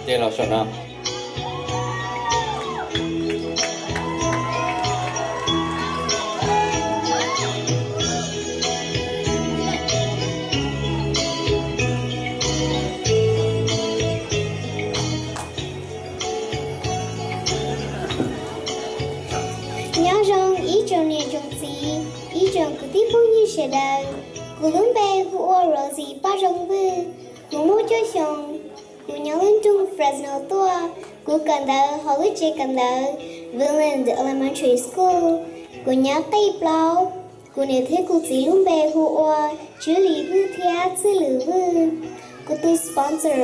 Ces los saum no. Nyob zoo ib tsoom niam tsoom txiv, ib tsoom kwv tij phooj ywg sawv daws. Kuv lub npe hu ua Rosie Paj Zoo Vwj. Kuv muaj cuaj xyoos. Kuv nyob lub nroog Fresno tuaj. Kuv kawm ntawv hauv lub tsev kawm ntawv Vineland Elementary School. Kuv nyob qib plaub. Kuv niam thiab kuv txiv lub npe hu ua Tswv Lis Vwj thiab Txwj Lwm Vwj. Kuv tus sponsor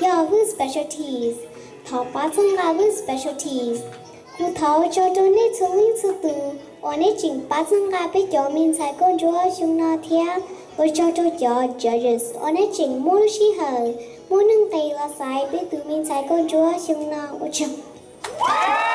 yog Vwj Specialties. Thov pab txhawb nqa Vwj Specialties. Kuv thov tso rau nej txhua leej txhua tus uas nej tseem pab txhawb nqa peb cov me ntxhais nkauj ntsuab xyoo no thiab ua tsaug rau cov judges uas nej tseem muaj lub sij hawm muaj nuj nqis los xaiv peb tus me ntxhais nkauj ntsuab xyoo no. Ua tsaug.